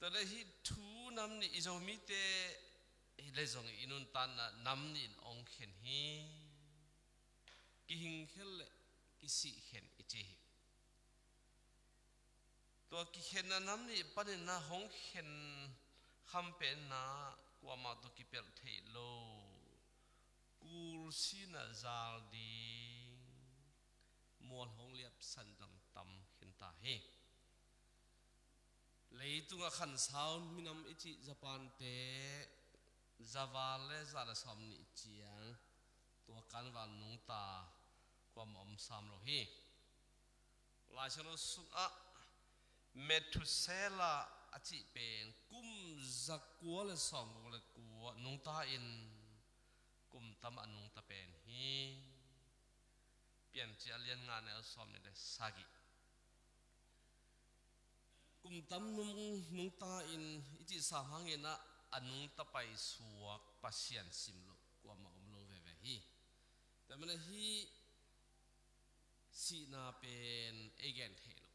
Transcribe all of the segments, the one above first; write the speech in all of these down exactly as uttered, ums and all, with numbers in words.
Tua le hih thu nam nih i Zomite hi le zong i nuntakna nam nih in ong khen hi. Kihing khen le kisih khen i ci hi. Tua kikhenna nam nih panin na hong khen kham penna kuamah tawh kipelh theih lo, kul sina zal ding mual hong liapsan dang tam khin ta hi. Leitunga khansau minam i cih Japan te zaval le za le sawm nih ciang tua kanval nungta kuamah om sam lo hi. Laisiangtho sungah Methusela a cih pen kum zakua le sawmguk le kua nungta in kum tam a nungta pen hi. Piancil a lian nga neu sawm nih le sagih. Kum tam nung, nungta in i cih sam hangin ah a nungta paisuak Pasian sim loh kuamah om lo veve hi. Tua manin hih sihna pen ei gen theih loh.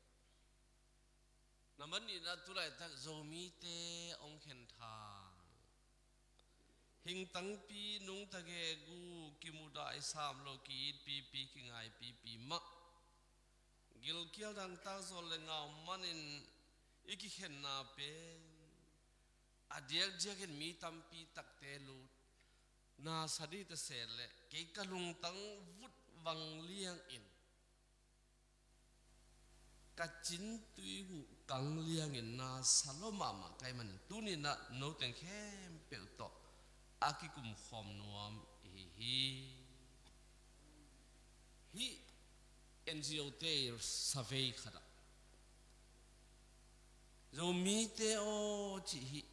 Nambat nihna, tulaitak Zomite ong khen thang hing tangpi, nungta gegu, kimudah i sam lo, ki-itpipi, kingaipipi mah, gilkial dangtak zaw le ngau manin i kikhenna pen a diakdiakin mi tampi takte lut na sa dih ta se leh kei ka lungtang vut vang liangin ka cintui huh kang liangin na sa lo mahmah ka hih manin tuni-in ah note khempeuh tawh a kikumkhawm nuam i hi hi. Hih N G O te survey khat ah Zomite aw cih hih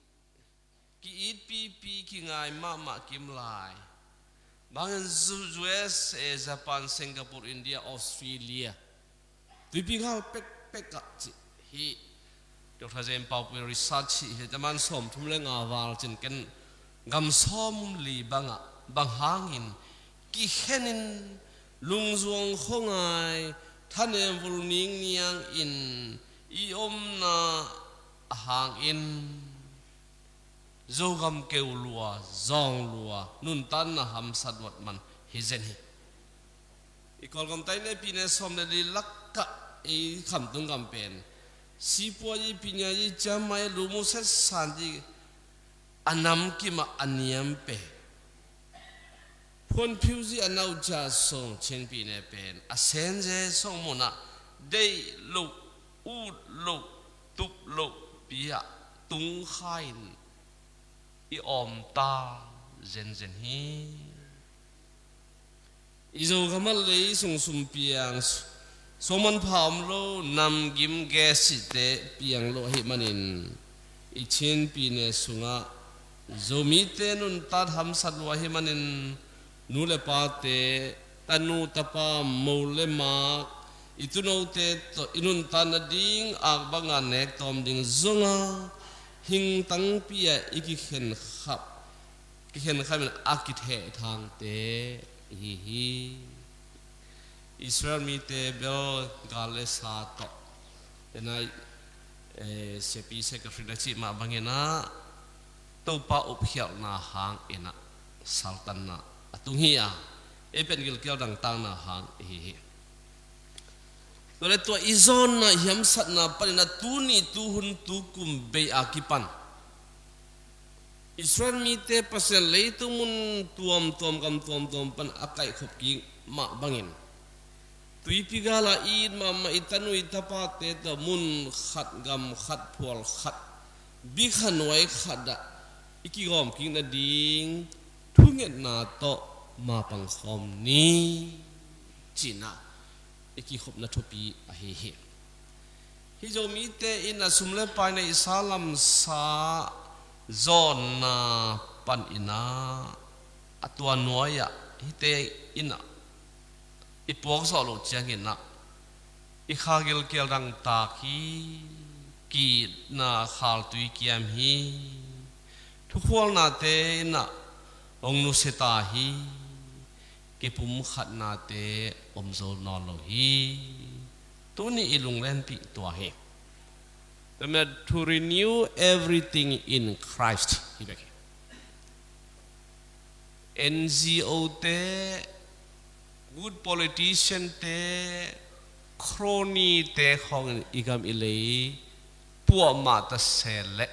ki-itpipi, kingai mahmah kim lai. Bangin U S A, Japan, Singapore, India, Australia, tuipi ngal pekpek ah cih hih Doctor Jem Paupui research hih hi. Taman sawmthum le nga val cin ken gam sawmli bangah bang hangin kikhenin lungzuang khuangai thanem vul ningniangin i omna a hangin Zogam keu lua, zawng lua, nuntakna hamsat luat man hi zen hi. I Kawlgam taine pine sawm le li lakah ei Khamtung gam pen sipuayi, pinyayi, ciammayi, lumu setsan di a namkimah a niam pe. Phuanphiuzi a naucia song Chin pine pen a senze song munah deih loh, ut loh, tup loh pi-ah tungkha-in i awmta zenzen hi. I Zogam ah lei sung sum piang, suangmanpha om lo, namgim gesite piang lo ahih manin i Chin pine sungah Zomite nuntak hamsat lua ahih manin nu le pate, tanu tapa, mo le mak, i tuunote tawh i nuntak nading ak banga nek tawm ding zonga hing tangpi-ah i kikhen khap, kikhen khamin a kitheh thangte i hi hi. Israel mite bel gal le sa tawh, denai, eh, sepi secretary na cih mah bangin ah Topa upkhialhna hangin ah saltanna a tung hi a, ei pen gilkial dangtakna hang i hi hi. Tua le tua i zawnna i hamsatna panin ah tuni tuhun tukum bei a kipan Israel mite Pasian leitung mun tuamtuam, gam tuamtuam pan a kaihkhop kik mah bangin tuipi gala i it mahmah i tanu i tapate tawh mun khat, gam khat, phual khat, bikha nuai khat ah i kigawm kik nading thungetna tawh mapang khawm ni, ci-in ah i kikhopna thupi ahi hi. Hih Zomite in a sum le paai neihsa lamsa zawnna panin ah a tua nuai-ah hihte in ah i puak zawh loh ciangin ah i kha gilkial dangtak hi, ki-itna khaltui kiam hi, thukhualnate in ah hong nusia ta hi, kipumkhatnate om zo nawn lo hi. Tuni i lunglenpih tua hi. Tua manin to renew everything in Christ hi bek hi. N G O te, good politician te, crony te khawngin i gam i lei puah mah ta se leh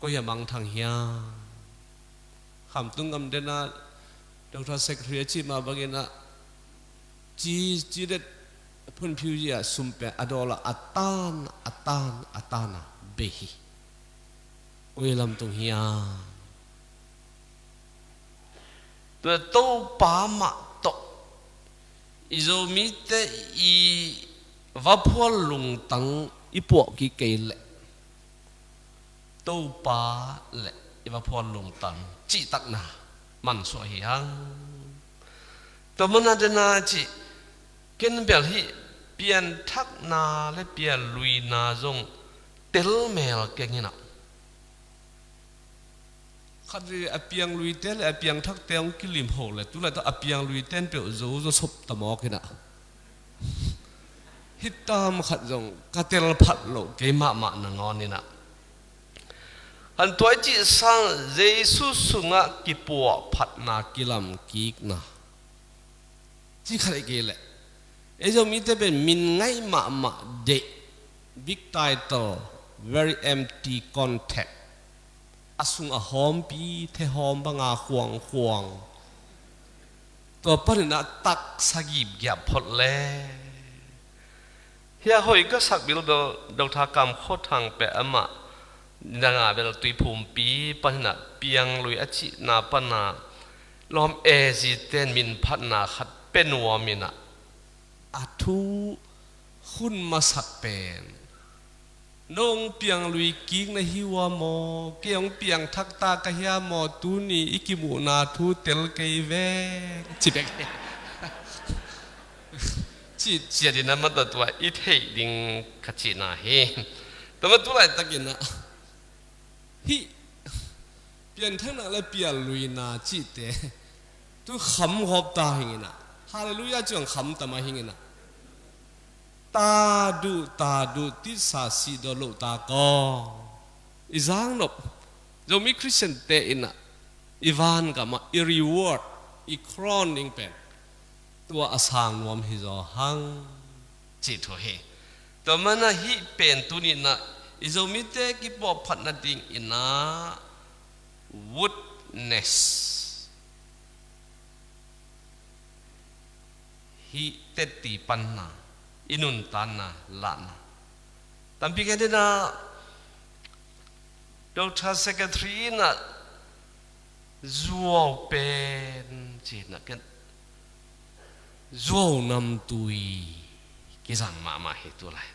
koi a mangthang hiam? Khamtung gam den ah Doctor Secretary a cih mah bangin ah ci, ci det phunphiu zia sum pen a dollar a tan, a tan, a tan a bei hi. Koi lam tung hiam? Tua Topa mah tawh i Zomite i va phual lungtang i puah kik kei leh Topa le i va phual lungtang cihtakna mansuah hi hang. Tua mana dena cih ken bel hih pianthakna le pianluina zong telmel keng inah, khatvei a piangluite le a piangthakte hong kilim ho le tulai tawh a piangluite in peuh zo zo sop ta mawk inah, hih tam khat zong ka tel phat loh kei mahmah nangawn inah, han tuai cih sang Jesu sungah kipuah phatna kilam kikna ci khat i kei leh, ei Zomite pen min ngaih mahmah deih, big title, very empty contact, a sung a hawmpi thehawm banga khuangkhuang, tua paninah taksa gipgiap phot le. Hia hoih ka sak bil bel Doctor Kam Khua Thang peh amah nanga bel Tuiphumpi paninah pianglui a cihna pana lawm ezite in minphatna khat pe nuam inah, a thu hun masak pen, "Nong pianglui kik na hi ua maw? Kei hong piangthak ta ka hia maw? Tuni i kimuhna thu tel kei vek," ci bek hi. Ci ciat inah mataw tua i theih ding ka cihna hi. Tua ma tu laitakinah hih pianthakna le pianluina cihte tu kham gawp ta hing inah, halleluiah ciang kham ta mah hing inah, ta duh, ta duh, titsa sih dawh loh ta kaw. I zangnop Zomi Khristiante inah i vangamah i reward, i crown ding pen tua a sang nuam hi zaw hang cih thu hi. Tua mana hih pen tuninah i Zomite kipuahphat nading inah witness, hih tetti panna, i nuntanna lahna tampi kei dena Doctor Secretary inah zuau pen cihna ken zuau namtui kizang mahmah hi tulai.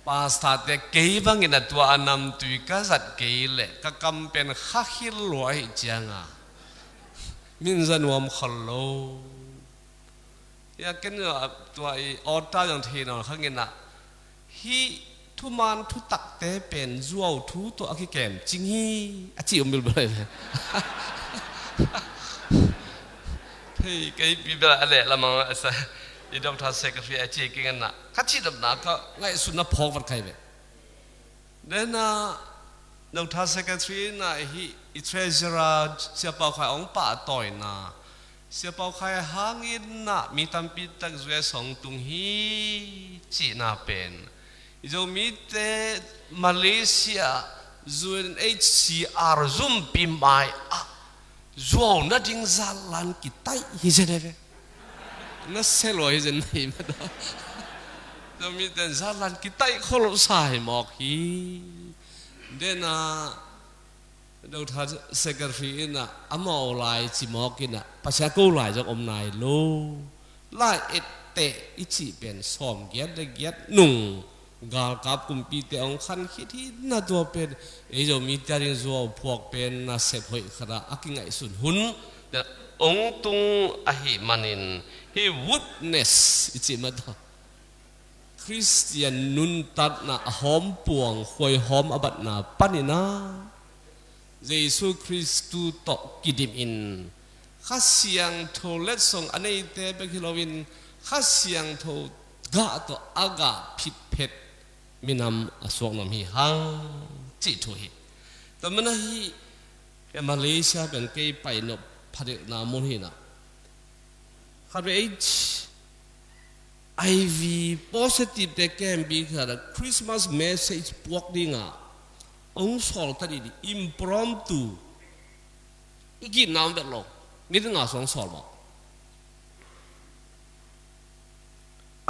Pastorte kei bangin a tua a namtui ka zat kei leh ka kam pen khakhil lua ahi cianga min za nuam khol lo. Ia ken tua i awta zong thei nawn khanginah hih thuman thutakte pen zuau thu tawh a kikem cing hi a ci um bilbel ahi ve. Thei kei pi bel a leh lamang a sa i Doctor Secretary a ci kei nganah ka cihdamna ka ngaihsutna phawk vat khai ve. Dena Doctor Secretary na hih i treasurer Sia Pau Khai hong pahtawina, Sia Pau Khai hangin na mi tampi tak U S hong tung hi cihna pen i Zomite Malaysia U N H C R zumpi mai-ah zuau nading zatlan kitaih hi zen hi ve. Na se lua hi zen na hi mata. Zomite zatlan kitaih khol sa hi mawk hi. Dena Doctor Secretary inah a mawh lai ci mawk inah Pasian ko lai zong om nai lo. Lai etteh i cih pen sawm giat le giat nung galkap kumpite hong khan khit hi na tua pen ei Zomite a ding zuau phuak pen nasep hoih khatah a kingaihsun hun hong tung ahih manin hih witness i cih mata Khristian nuntatna a hawmpuang khuaihawm a batna panina Jesu Khristu tawh kidimin Kha Siangtho letsong a neite bek hi loin Kha Siangtho gah tawh a gah phit phet minam a suak nuam hi hang cih thu hi. Tua manin ah hih Malaysia pen kei pai nop pha deuhna mun hi in ah, khat vei HIV positive te camp bik khat ah Christmas message puak ding a hong sawl ta ding, impromptu, i gitna om vet lo, mi nga sung sawl mah.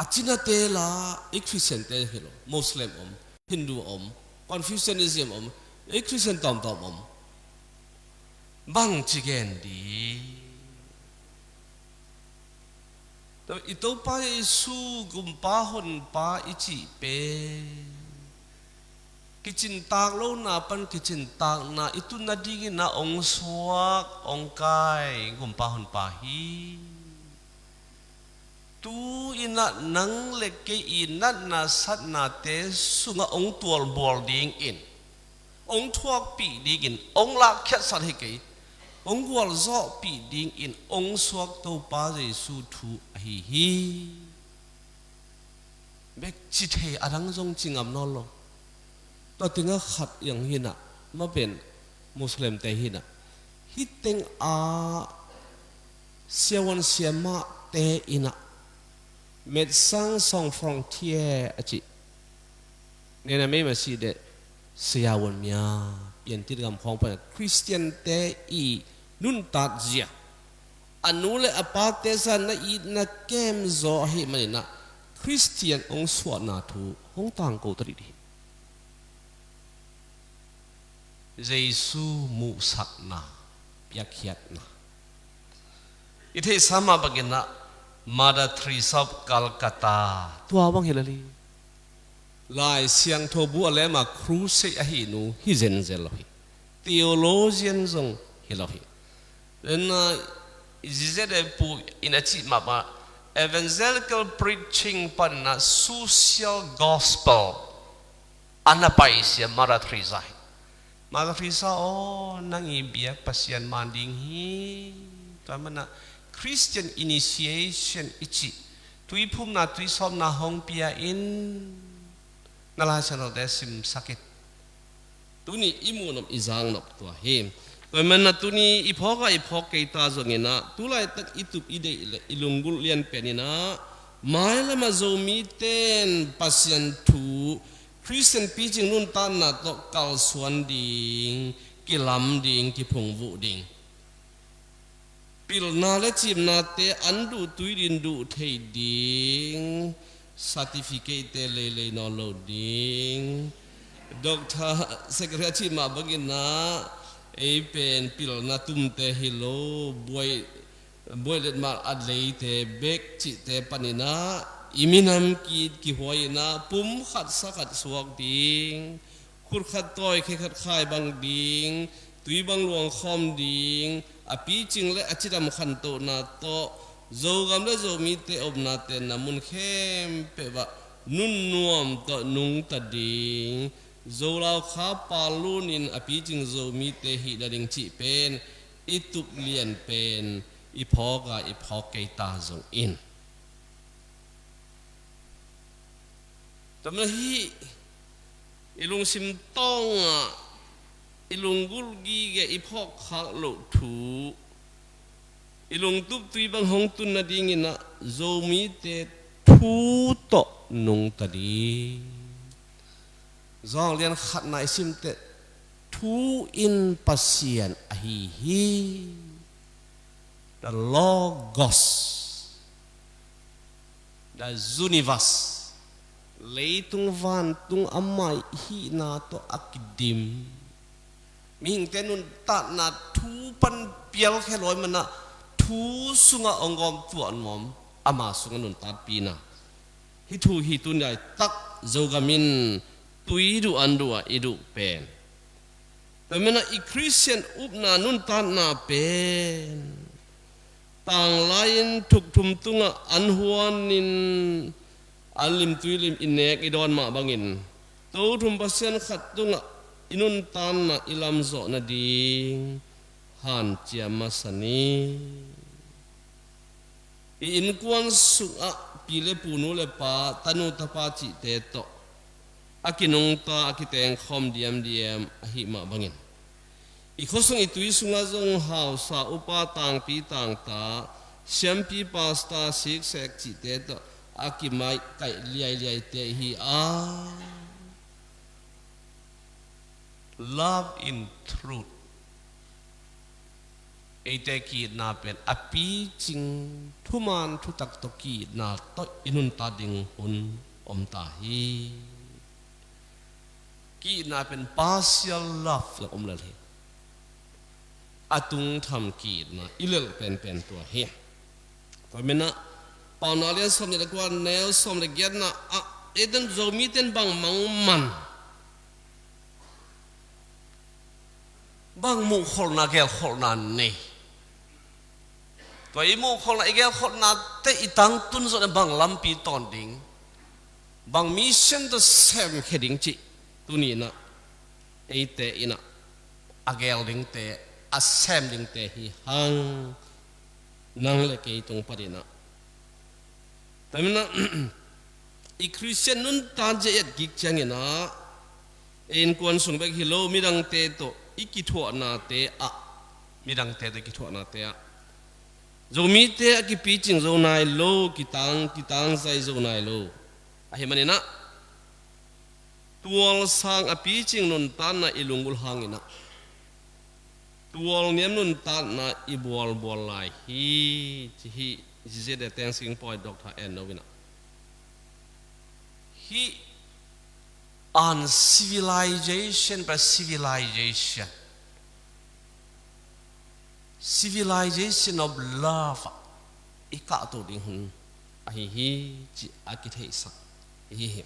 A cinate la i Christian te hi lo, Muslim om, Hindu om, Confucianism om, i Christian tawmtawm om. Bang ci gen di? I Topa Jesu gumpa honpa i cih pen kicintak lohna pan kicintakna i tun nadingin ah hong suak, hong kai gumpa honpa hi. Tu-in ah nang le kei i natna satnate sungah hong tualbual dingin, hong thuakpih dingin, hong lahkhiatsan hi kei, hong gualzawhpih dingin hong suak Topa Jesu thu ahi hi. Bek ci thei, a dang zong ci ngam nawn lo. Tua tengah khat iang hi in ah, ma pen Muslim te hi in ah, hih tengah siavuan siamahte in ah Médecins Sans Frontières a cih, nena mei ma si deh, siavuan mia, Piantit gam khawng pan Christian te i nuntat zia, a nu le a pate zia na it na kem zaw ahih manin ah Christian hong suahna thu hong tangko ta dih hi. Jesu muhsakna, piakkhiatna. I theihsa mah bangin ah Mother Teresa of Calcutta, tua bang hi lel hi. Lai Siangtho bu a lem a crusade ahi nu hi zenzen lo hi. Theologian zong hi lo hi. Then, uh, Zizede pu in a cih mah bang, evangelical preaching pan in ah social gospel a na paisia Mother Teresa hi. Mother Teresa aw, nang i biak Pasian man ding hi. Tua manin ah Christian initiation i cih, tuiphumna tuisawpna hong pia in, na Lai Siangthote simsak in. Tuni i muh nop i zak nop tua hi. Tua manin ah tuni i phawk a i phawk kei ta zongin ah, tu laitak i tup i deih le i lunggulh lian pen in ah, mailam ah Zomite in Pasian thu, Christian picing nuntakna tawh kalsuan ding, kilam ding, kiphungvuh ding. Pilna le cimnate an duh tui din duh thei ding, certificate te leilei nawn lo ding. Doctor, secretary a cih mah bangin ah, ei pen pilna tumte hi lo, buai, buai letmat a leite bek cihte panin ah, i minam kit kihuai in ah, pum khat sa khat suak ding, khut khat tawi khe khat khai bang ding, tui bang luang khawm ding, a picing le a cidam khantohna tawh, Zogam le Zomite omna tenna mun khempeuh ah nunnuam tawh nungta ding, Zolau Kha Pa Lun in a picing Zomite hih nading cih pen i tup lian pen i phawk a i phawk kei ta zongin. Tua manin ah hih i lungsim tawngah i lunggulh gige i phawkkhak loh thu, i lungtup tui bang hong tun nadingin ah Zomite thu tawh nungta ding. Zawng lian khatna i simteh, thu in Pasian ahi hi. The Logos, the universe, leitung vantung amah i hihna tawh a kidim. Mihingte nuntakna thu pan pialkhia lo ahih manin ah thu sungah hong gawmtuah nuam, ama sungah nuntakpihna. Hih thu hi tu ni laitak Zogam in tui duh an duh ah i duh pen. Tua manin ah i Khristian upna nuntakna pen tanglai-in thukthum tungah an huanin an limtui lim i nek i dawn mah bangin, tothum Pasian khat tungah i nuntakna i lamzawh nading hanciam masa ni. I innkuan sungah pi le pu, nu le pa, tanu tapa cihte tawh a kinungta, a kitengkhawm diamdiam ahih mah bangin, i khuasung i tui sungah zong hausa, upa, tangpi tangta, siampi, pasta, siksek cihte tawh a kimaikaih liailiaite ihi a, love in truth, eite ki-itna pen a picing, thuman thutak tawh ki-itna tawh i nuntak ding hun om ta hi. Ki-itna pen partial love zong om lel hi. A tungtham ki-itna i lelh penpen tua hi. Tua manin ah, Paunak lian sawm nih le kua, neu sawm le giatna ah, eite'n, Zomite'n bang mangman, bang muhkholhna, gelkholhna nei? Tua i muhkholhna, i gelkholhnate i tangtun zawh leh bang lampi tawn ding, bang mission tawh semkhia ding cih tuni-in ah eite in ah a gel dingte, a sem dingte hi hang, nang le kei tung panin ah. Tua manin ah, i Khristian nuntak zia i et kik ciangin ah, ei innkuan sung bek hi lo, midangte tawh i kithuahnate ah, midangte tawh i kithuahnate ah, Zomite a kipicing zo nai lo, kitang, kitangzai zo nai lo. Ahih manin ah, tualsang a picing nuntakna i lunggulh hangin ah, tualniam nuntakna i bualbual lai hi, ci hi. Zizia de teng sing pawi Doctor N. Noah in ah, hih uncivilization by civilization, civilization of love ah i kahto ding hun ahi hi, ci a kitheihsak ihi hi.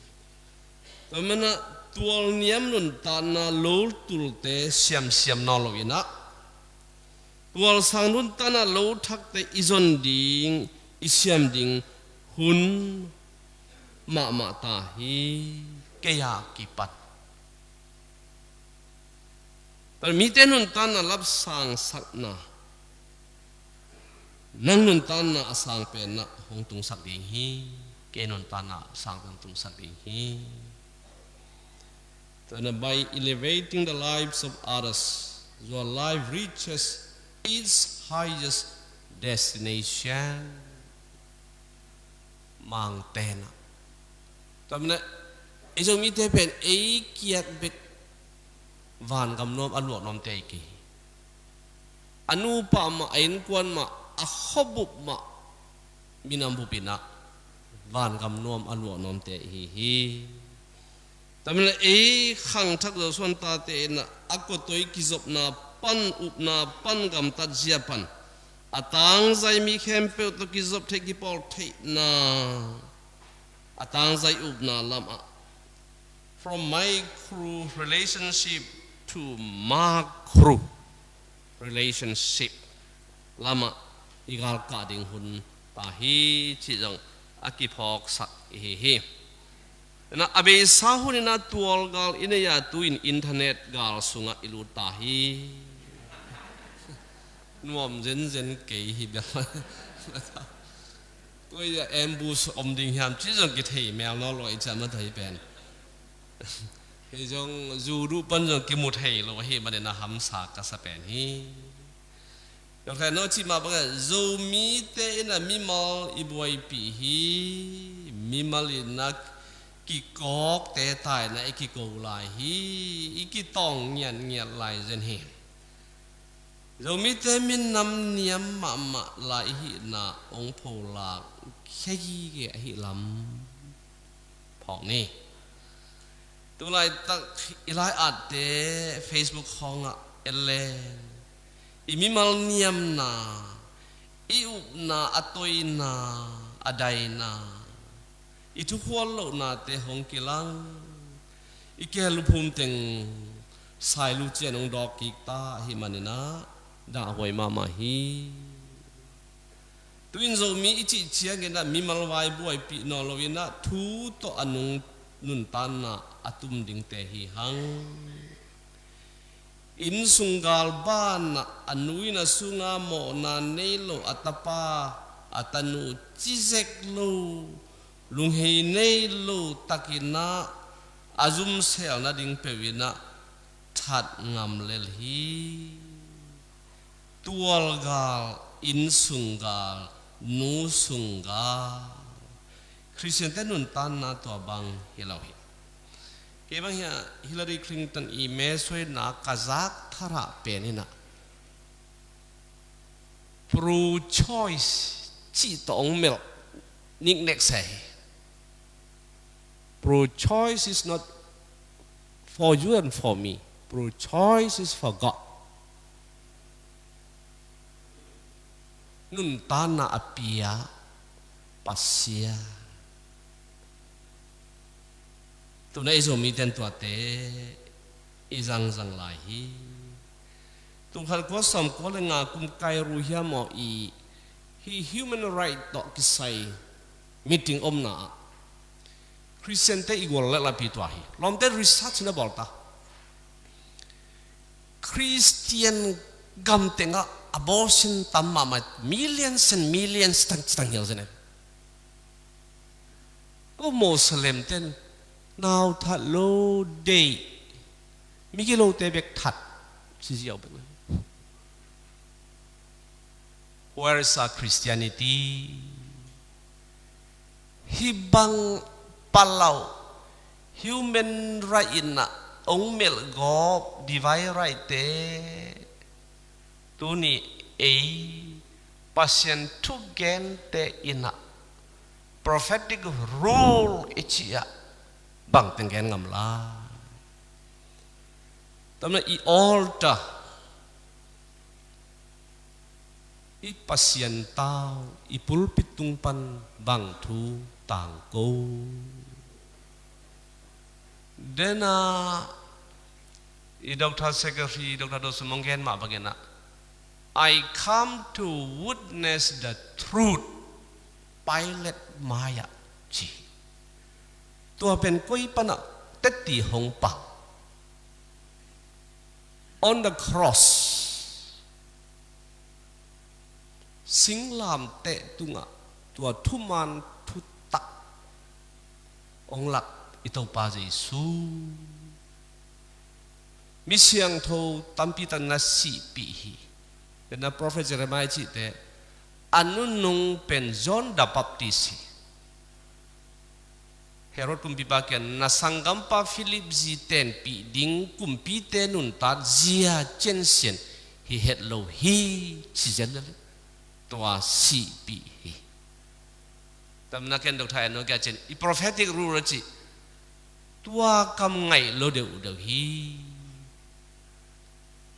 Tua manin ah, tualniam nuntakna lotulte siamsiam nawn loin ah, tualsang nuntakna lothakte i zon ding, i siam ding hun mahmah ta hi, kei a kipat. Tua mite nuntakna lapsangsakna, nang nuntakna a sang pen ah hong tungsak ding hi, kei nuntakna a sang pen hong tungsak ding hi. Tua manin ah, by elevating the lives of others, your life reaches its highest destination. Mangte in ah, tua manin ah, ei Zomite pen ei kiat bek vangam nuam a luah nuamte ahi kei hi. A nupa mah, a innkuan mah, a khuabup mah, minam bup in ah vangam nuam a luah nuamte ihi hi. Tua manin ah, ei khangthak Zosuan tate in ah, a kawtoi kizopna pan, upna pan, gamtat zia pan, a tangzai mi khempeuh tawh kizop theih, kipawl theihna, a tangzai upna lamah, from micro relationship to macro relationship lamah i galkah ding hun ta hi, cih zong a kiphawksak ihi hi. Tua manin ah, a beisa hun in ah tualgal i nei a, tu-in internet gal sungah i lut ta hi. Nuam zenzen kei hi bel. Koi ah ambush om ding hiam cih zong kithei mel nawn lo, i cih mah ta hi pen. Hih zong zu duh pan zong kimu thei lo ahih manin ah hamsa ka sa pen hi. Tua kha no cih mah bangin, Zomite in ah mimal i buaipih hi, mimal in ah kikawkte ta in ah i kiko lai hi, i kitawng ngiatngiat lai zen hi. Zomite minam niam mahmah lai i hihna hong pholak khia gige ahih lam phawk ni. Tulaitak i lai-atte Facebook khawngah en leng, i mimal niamna, i upna, a toina, a daina, i thukhual lohnate hong kilang, i kihel luphum teng sailu ciang hong dawk kik ta ahih manin ah dahhuai mahmah hi. Tu-in Zomi i cih ciangin ah mimal vai buaipih nawn loin ah thu tawh a nung nuntakna a tum dingte hi hang. Innsung gal banah a nu in a sungah mawhna nei lo a tapa, a tanu cizek lo, lunghei nei lo takin ah a zumsel nading peuh in ah that ngam lel hi. Tualgal, innsunggal, nusunggal, Khristiante nuntanna tua bang hi lo hi. Kei bang hiah Hillary Clinton i mesuaina ka zak tharah pen in ah pro-choice cih tawh hong melh niknek se hi. Pro-choice is not for you and for me. Pro-choice is for God. Nuntanna a pia Pasian. Tuna i Zomite in tuate i zangzang lai hi. Tul khat kua sawm kua le nga kum Cairo hiam aw i, hih human right tawh kisai meeting omna ah Khristiante i gual le lapi tua hi. Lawmte research na bawl ta. Khristian gam tengah abortion tam mahmah, millions and millions tang, tang hial zen e. Ko Moslem ten nau that lo deih, migilote bek that, si ziau bek. Where is our Christianity? Hih bang palau human right in ah hong melh gawp divine right te, tuni ei Pasian thugente in ah prophetic rule i cih ah bang teng gen ngam lai? Tamna i altar, i Pasian tau, i pulpit tung pan bang thu tangko? Dena i Doctor Secretary, Doctor Dawson hong gen mah bangin ah, "I come to witness the truth." Pilate mai-ah ci. Tua pen koi panah tetti hong pang? On the cross. Singlamteh tungah tua thuman thutak hong lak i Topa Jesu. Mi siangtho tampi tak na sihpih hi. Dena prophet Jeremiah cihte a nunung pen John the Baptist hi. Herod kumpipa kiang na sanggampa Philip zi tenpih ding kumpite nuntat zia ciansian hi het lo hi, ci zen lel. Tua sihpih hi. Tamna ken Doctor Eno kia cin i prophetic rule a cih tua kam ngaih lo deuhdeuh hi.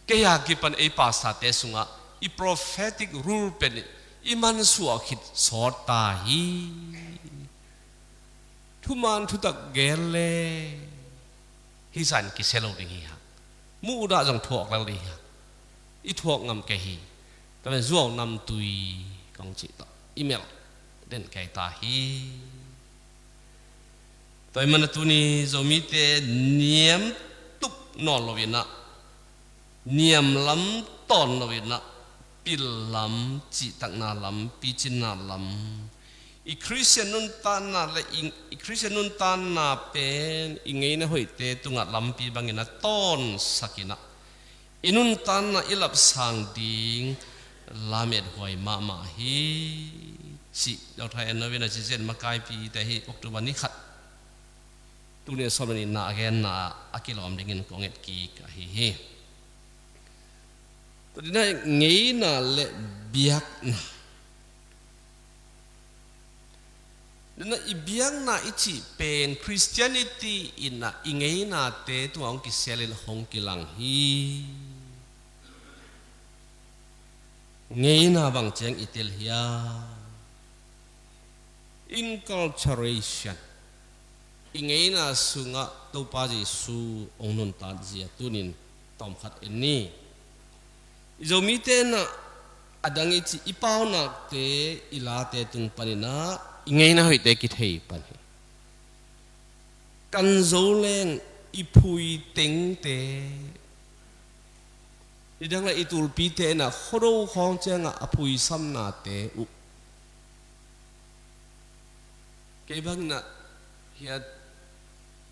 Kei a kipan ei pastorte sungah i prophetic rule pen i mansuah khit sawt ta hi. Thuman thutak gen le hih zah in kisia lo ding hi hang. Muhdah zong thuak lel ding hi hang. I thuak ngam kei hi. Tua pen zuau namtui kong cih tawh i melh den kei ta hi. Tua ahih manin tuni Zomite niam tup nawn loin ah, niam lam tawn loin ah, pil lam, cihtakna lam, picinna lam, i Khristian nuntakna le i, i Khristian nuntakna pen i ngeina hoihte tungah lampi bangin a tawnsakin ah, i nuntakna i lapsang ding lamethuai mahmah hi, cih Doctor Eno in a cizen makaipite hi. October ni khat, tul nih sawm le nihna a genna a kilawm dingin kong et kik ahi hi. Tua dina ngeina le biakna. Dina i biakna i cih pen Christianity in ah i ngeinate tungah hong kiselin hong kilang hi. Ngeina bang ciang i tel hiam? Inculturation. I ngeina sungah Topa Jesu hong nuntat zia tunin tawmkhat en ni. I Zomite in ah a dang i cih i paunakte, i late tung panin ah i ngeina hoihte kithei pan hi. Kan Zoleng i phuitengte, nidang le i tulpite in ah Khuado khawng ciangah a phuisamnate uh Kei bangin ah hiah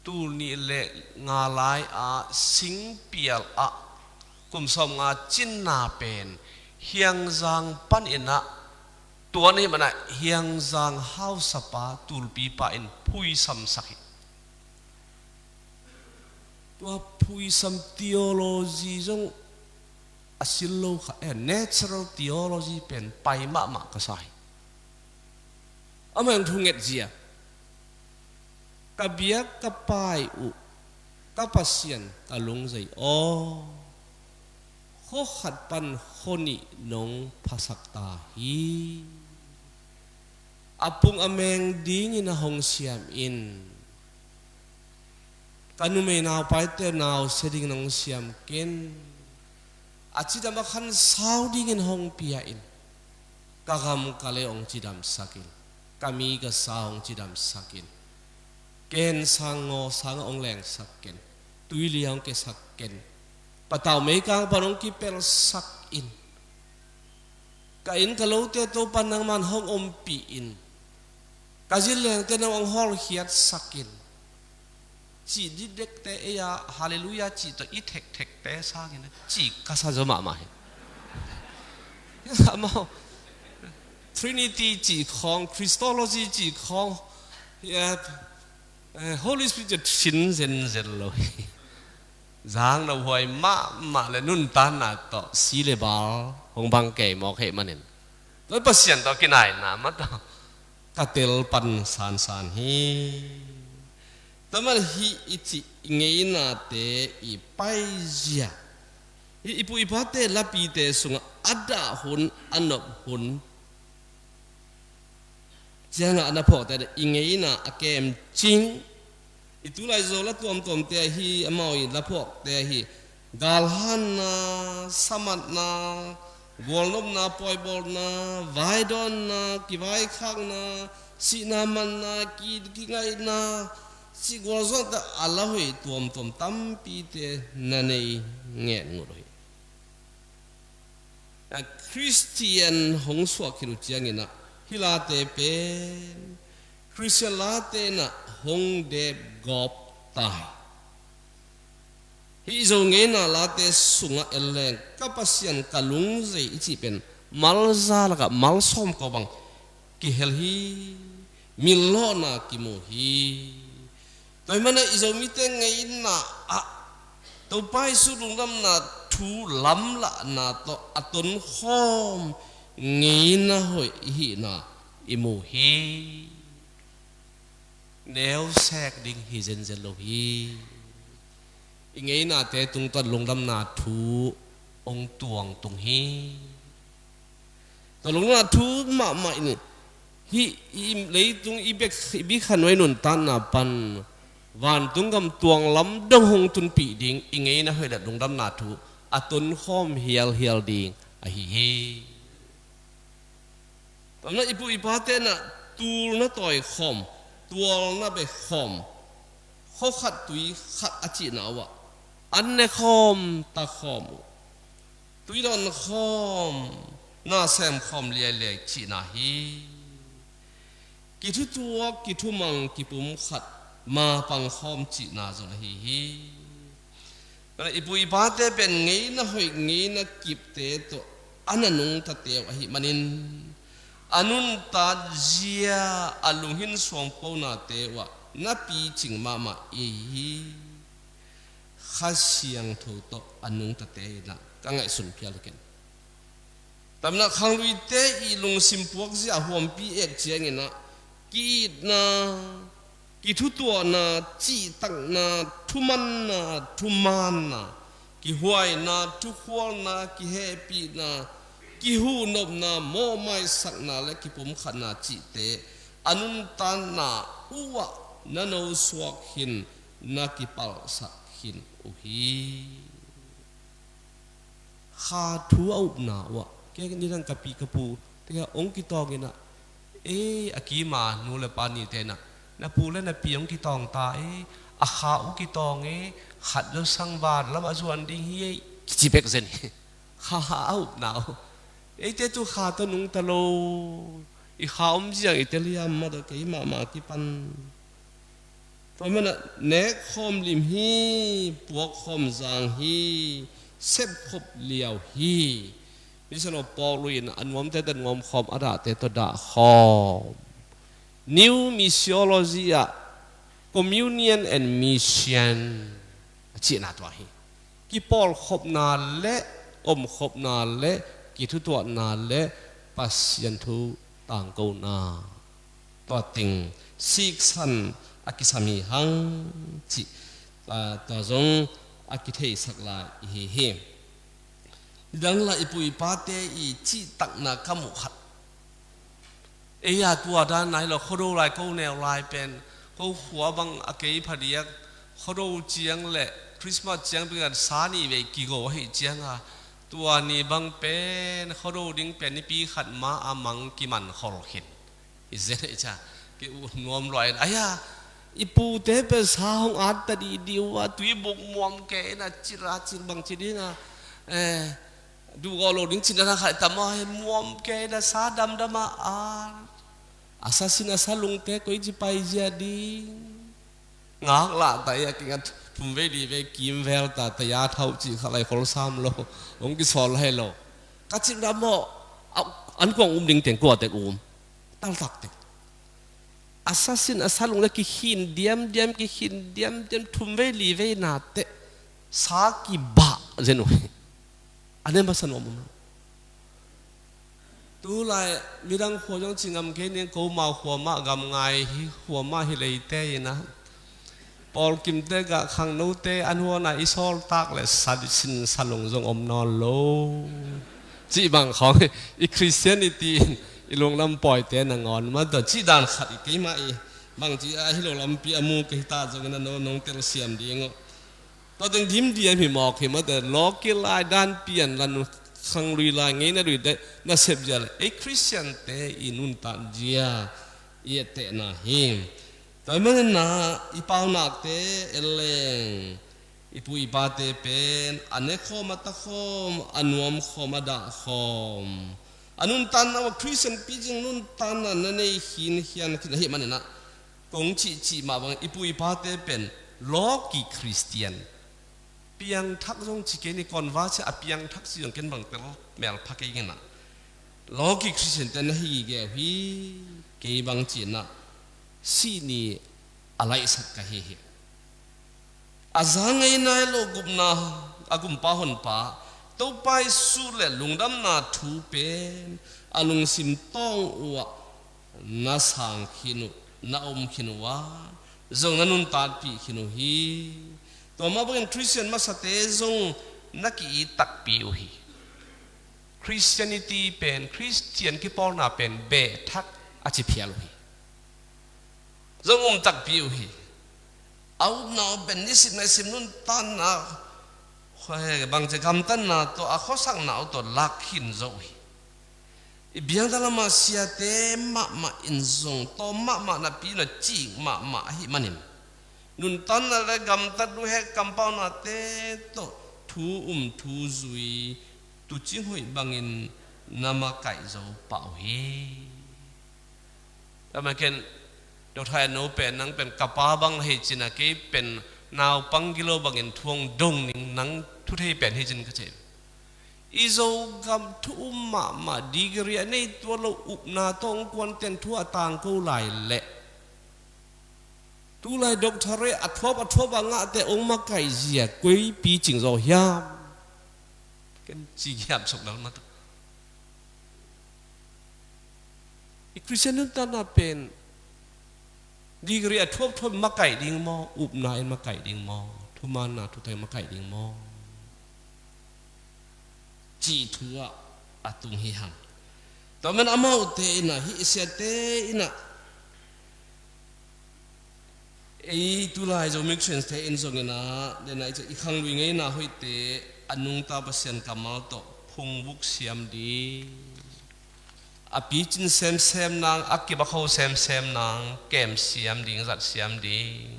tul nih le nga lai-a singpial ah kum sawmnga cinna pen Hiangzang panin ah, tua ahih manin ah Hiangzang hausapa tulpipa in phuisamsak hi. Tua phuisam theology zong a sil lo kha, eh, natural theology pen pai mahmah ka sa hi. Amah in thu nget zia, ka biak ka pai uh, ka Pasian ka lungzei aw, khua khat pan khua nih nong phasak ta hi. A pung a meng dingin a hong siam in, ka numei naupaite nau sia dingin hong siam ken, a cidam a khan sau dingin hong pia in, ka gam ka lei hong cidamsak in, ka mi ka sa hong cidamsak in, ken sang ngaw sang hong lengsak ken, tuili hong kesak ken, patau meikang pan hong kipelsak in, ka inn ka lote Topan nangman hong ompih in, ka zillengte nang hong hawlkhiatsak in, cih dikdekte ei-a Halleluiah cih tawh i thekthekte sangin a cih ka sa zaw mahmah hi. Amau Trinity cih khawng, Christology cih khawng, eh, eh, Holy Spirit cih sin zenzen lo hi. Zang lo huai mahmah le nuntakna tawh si le bal hong bang kei mawk hei manin, tua Pasian tawh kinaina mah tawh ka tel pan sansan hi. Tua man hih i cih i ngeinate i paizia, hih i pu i pate lapite sungah a dah hun, a nop hun ciangah a na phawkte i ngeina a kemcing, i tulai Zo la tuamtuamte ahi, amau i la phawkte ahi, galhanna, samatna, gualnopna, paibawlna, vaidawnna, kivaikhakna, sihna manna, ki, kingaihna, sih gualzawhte a la hoih tuamtuam tampite na nei ngen ngut uh hi. A Khristian hong suak khit uh ciangin ah hih late pen Khristian late in ah hong dep gawp ta hi. Hih i Zo ngeina late sungah en leng, ka Pasian ka lungzei i cih pen malza lakah malsawm ko bang kihel hi, millawhna kimu hi. Tua ahih manin ah i Zomite ngeina ah Topa Jesu lungdamna thu lamlahna tawh a tonkhawm ngeina hoih i hihna i mu hi. Neusek ding hi zenzen lo hi. I ngeinate tungtawn lungdamna thu hong tuang tung hi. Tua lungdamna thu mahmah in hih i leitung i bek, i bikhan huai nuntakna pan vantung gam tuang lam dong hong tunpih ding i ngeina hoih le lungdamna thu a tonkhawm hialhial ding ahi hi. Tua ahih manin i pu i pate in ah tul na tawi khawm, tual na be khawm, khua khat tui khat a cihna uh ah an ne khawm, ta khawm uh, tui dawn khawm, na sem khawm liailiai cihna hi. Kithutuak, kithumang, kipumkhat, mapang khawm cihna zong ahi hi. I pu i pate pen ngeina hoih, ngeina kipte tawh a na nungtate uh ahih manin a nuntak zia, a lunghin suangponate uh ah na picing mahmah i hi. Kha Siangtho tawh a nungtate in ah ka ngaihsun phial hi ken. Tua ahih manin ah khangluite i lungsim puakzia a huampi et ciangin ah ki-itna, kithutuahna, cihtakna, thumanna, thumaanna, kihuaina, thukhualna, kihehpihna, kihuhnopna, mawhmaisakna le kipumkhatna cihte a nuntakna uh ah na nosuak khin, na kipalhsak khin uh hi. Kha thu a upna uh ah kei nidang ka pi ka pu te hong kitawng in ah, ei, a kima nu le pa nite in ah, na pu le na pi hong kitawng ta ei, a kha uh kitawng ei, khat Zosang vanlam a zuan ding hi ei, kici bek zen hi. Kha a upna uh, eite tu kha tawh nungta lo, I kha om ziang i teliam mah tawh kei mahmah kipan. Tua manah nekkhawm lim hi, puakkhawm zang hi, sepkhop liau hi. Misiangtho Paul in a nuamte tawh nuamkhawm, a dahte tawh dahkhawm. New missiology ah communion and mission a cihna tua hi. Kipawlkhopna le omkhopna le kithutuahna le Pasian thu tangkona, tua teng siksan a kisam hi hang cih, ah, tua zong a kitheisak lai i hi hi. Nidang lai i pu i pate i cihtakna ka muh khat. Ei a tua dan nai lo, Khuado lai, ko neu lai pen, ko khua bang a kei phadiak, Khuado ciang le Christmas ciang bingah sa ni vei kigo ahi cianga, tua ni bang pen Khuado ding pen nipi khat ma a mang kiman khol khin. I zen ei ca, ki u nuam luai in, aya, i pute pen sa hong at ta dih dih uh a, tui buk muam ke in a, cil a cil bang ci ding a, eh, duh gawh lo ding cin a na khai tam a, he muam ke in a, sa damdam a, a, a sa sin a sa lungte koi ci pai zia ding. Ngak lah ta i a kinga thum vei li vei kim vel ta, ta ya thau ci kha lai khol sam lo, hong kisawl lai lo. Ka cil dam maw, a, an kuang um ding teng kua tek um. Taltak teng. A sa sin a sa lung le kikhin diamdiam, kikhin diamdiam, thum vei li vei na teh sa kibah zen uh hi. A ne masa nuam um. Tulai midang khua zong ci ngam kei ning, ko mau khua mah gam ngai hi, khua mah hi leite in a. Paul kimte gah khangnote an huana i sawltak le sa sin sa lung zong om nawn lo. Cih bang khawng i Christianity in i lunglam pawite nangawn mah tawh cih dan khat i keimah i bangci a hi lo lampi a mu ka hi ta zongin a no nong telsiam ding uh. Tua teng dimdiam hi mawk hi mah tawh lawki lai dan pian lan uh khanglui lai ngeina lui te nasep zia le ei Christiante i nuntak zia i ettehna hi. Tua hi manin na i paunakte en leng i pu i pate pen a nekhawm a takhawm, a nuamkhawm a dahkhawm, a nuntanna uh a Christian picing nuntanna na nei khinkhian khin ahih manin ah kong cihcih mah bangin i pu i pate pen lawki Christian. Piangthak zong ci kei ni, conversion a piangthak ci zong ken bang tel mel pha kei ngen ah. Lawki Christian te na hi gige uh hi, kei bang ci-in ah sih ni a laihsak ka hi hi. A za ngei nai lo gupna, a gumpa honpa Topa Jesu le lungdamna thu pen a lungsim tawng uh ah na sang khin uh, na om khin uh a, zong na nuntakpih khin uh hi. Tua mah bangin Christian masate zong na ki-it takpi uh hi. Christianity pen, Christian kipawlna pen beh thak a ci phial uh hi. Zong um takpi uh hi. A upna uh pen nisim naisim nuntanna, bangci gamtatna tawh a khuasakna uh tawh lak khin zo uh hi. I biakna lamah siate mahmah in zong tawm mahmah napi na cik mahmah ahih manin nuntanna le gamtat uh hek kampaunate tawh thu um thu zui tucing hoih bangin na makaih zo pah uh hi. Tama ken Doctor Eno pen nang pen ka pa bang na hi cin a, kei pen naupang gilo bangin thu hong dong ning, nang thu thei pen hi cin ka ci. I Zogam thu um mahmah, degree a nei tuan lo upna tawh hong kuanten thu a tangko lai leh tulai doctorate a thuap a thuap a ngahte hong makaih zia koi picing zaw hiam? Ken ci hiam suk lal mah tawh. I Christian nuntakna pen degree a thuapthuap makaih ding maw, upna in makaih ding maw, thumaanna thuthai makaih ding maw, cih thu ah a tung hi hang. Tua man amaute in ah, hih siate in ah, ei tulai Zomi Christian te in zongin ah, den ah i khanglui ngeina hoihte a nungta Pasian kammal tawh phungvuk siam ding, a picin semsem nang, a kip a kho semsem nang, kem siam ding, zat siam ding,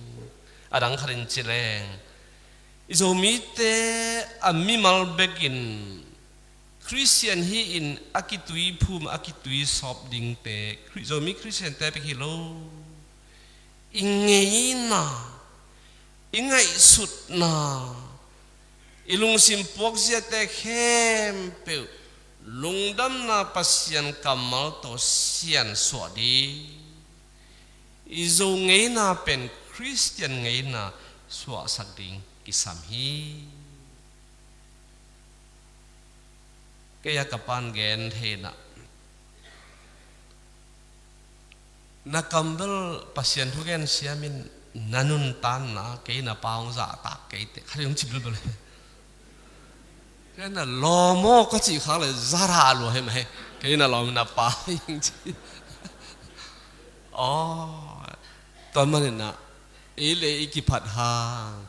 a dang khatin ci leng, i Zomite a mimal bekin Khristian hi-in a kituiphum, a kituisawp dingte, Khri-, Zomi Khristiante bek hi lo. I ngeina, i ngaihsutna, i lungsim puakziate khempeuh lungdamna Pasian kammal tawh siansuah ding, i Zo ngeina pen Khristian ngeina suahsak ding kisam hi. Kei a ka pan gen thei na, na kam bel Pasian thu gen siamin na nuntanna kei na pa hong zahtak kei teh, khat hong ci bel bel. Kei na lawm aw ka cih khak le zara lua hi mah hi. Kei na lawm na pa hi hong ci. Aw, tua manin ah ei le i kiphat hang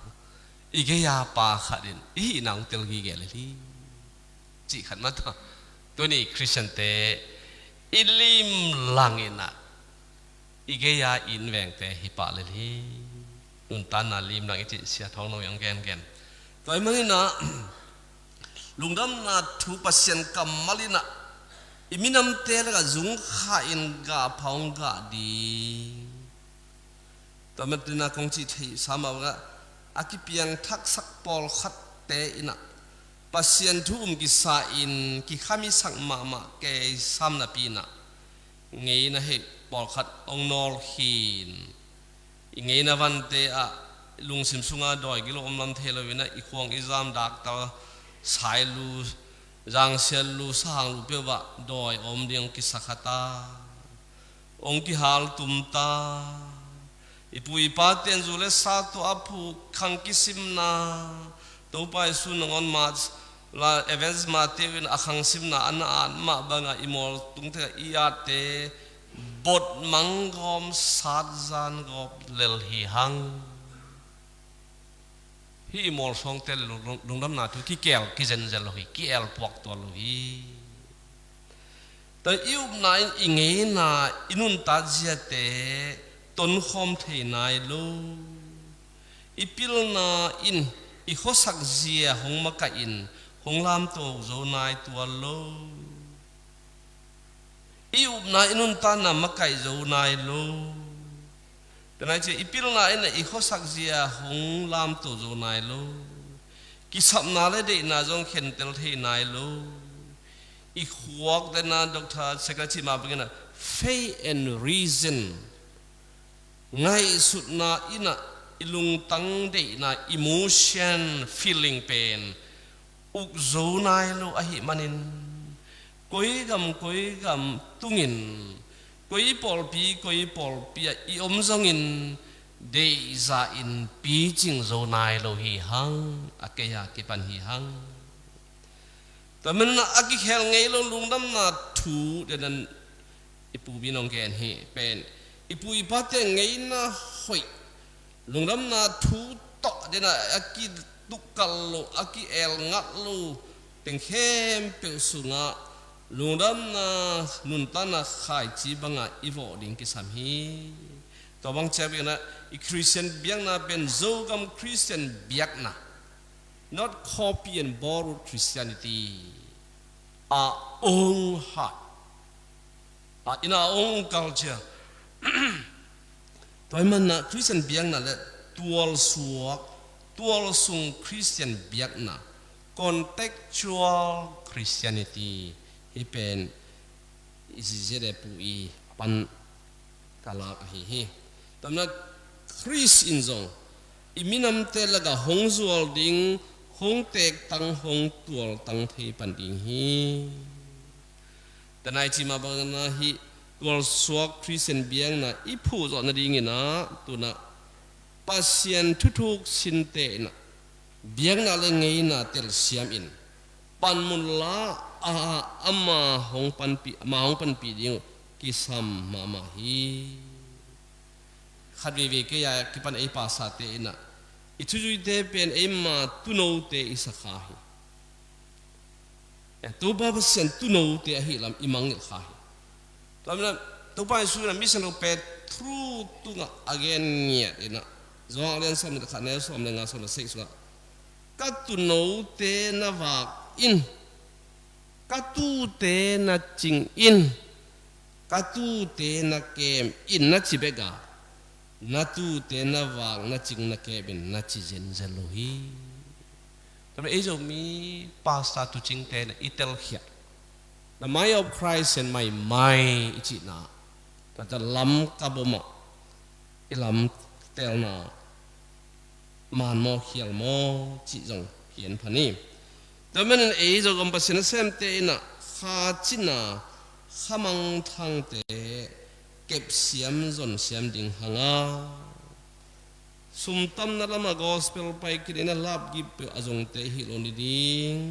i gei-a pa khat in i hihna hong tel gige lel hi. Cih khat mah tawh tuni Khristiante i limlang in ah i gei-a i innvengte hi pah lel hi. Nuntanna limlang i cih Sia Thawng Lo in hong gengen. Tua ahih manin ah lungdamna thu Pasian kammal in ah i minamte lakah zungkha in gahpha hong gah ding. Tua manin ah kong cih theihsa mah bangah a kipiangthaksak pawlkhatte in ah Pasian thu um kisa in kikhamisak mahmah kei sam napi in ah ngeina heh pawlkhat hong nawl khin. I ngeina vante ah lungsim sungah dawi gilo om lam thei lo in ah i khuang i zam, daktal, sailu, zangsial lu, sahang lu peuh ah dawi a om ding hong kisa kha ta. Hong kihaltum ta. I pu i pate in zu le sa tawh a phuh khang kisimna, Topa Jesu nangawn mah la events mahte uh in a khang simna a na at mah bangah i mual tungte i atte bot manggawm sat zan gawp lel hi hang. Hih i mualsuangte le lung-, lungdamna thu kikeel kizenzen lo hi, ki-elpuak tuan lo hi. Tua i upna in i ngeina, i nuntat ziate tonkhawm thei nai lo. I pilna in i khuasak zia hong makaih in hong lamto zo nai tuan lo. I upna i nuntanna makaih zo nai lo. Tua nai ciah i pilna in i khuasak zia hong lamto zo nai lo. Kisapna le deihna zong khentel thei nai lo. I khuak dena Doctor Sekla cih mah bangin ah faith and reason, ngaihsutna in ah i lungtang deihna, emotion, feeling pen uk zo nai lo ahih manin, koi gam koi gam tungin, koi pawlpi koi pawlpi ah i om zongin deihzah in picing zo nai lo hi hang, a kei a kipan hi hang. Tua manin ah a kikhel ngei lo lungdamna thu denan i pupi in hong gen hi pen, i pu i pate ngeina hoih, lungdamna thu tawh dena a kitukkalh lo, a ki-elngat lo teng khempeuh sungah lungdamna nuntanna khaici bangah i vawh ding kisam hi. Tua bang ciang bek in ah i Khristian biakna pen Zogam Khristian biakna, not copy and borrowed Christianity, our own heart, our, in our own culture. Tua ahih manin ah Khristian biakna le tualsuak, tualsung Khristian biakna, contextual Christianity, hih pen i ziziate pu i pan ka lak ahi hi. Tua manin ah Khrist in zong i minamte lakah hong zual ding, hong teektang, hong tualtang thei pan ding hi. Tua nai cih mah bangin ah hih tualsuak Khristian biakna i phuhzawh nadingin ah tu-in ah Pasian thuthuk sinte in ah biakna le ngeina telsiam in panmun la a, ama hong panpih, ama hong panpih ding uh kisam mahmah hi. Khat veivei kei a kipan ei pastorte in ah i thuzuite pen eima tuunote i sa kha hi. Topa Pasian tuunote ahih lam i mangngilh kha hi. Tua manin ah Topa Jesu in ah Mission of Peter tungah a gen ngiat in ah, Johan a lian sawm le khat, a neu sawm le nga, sawm le sagih sungah, ka tuunote na vak in, Ka tuute na cing in, ka tuute na kem in, na ci bek a, na tuute na vak, na cing, na kem in, na ci zenzen lo hi. Tua manin ei Zomi pastor tuucingte in i telkhiat, the mind of Christ and my mind i cihna, tua lam ka bom ah i lam telna, man maw, khial maw cih zong hi en pha ni. Tua manin ei Zogam Pasian nasemte in ah kha cina, kha mangthangte kepsiam zonsiam ding hang a, sumtamna lamah gospel pai khin in ah lapgip peuh a zongte hi lo ni ding.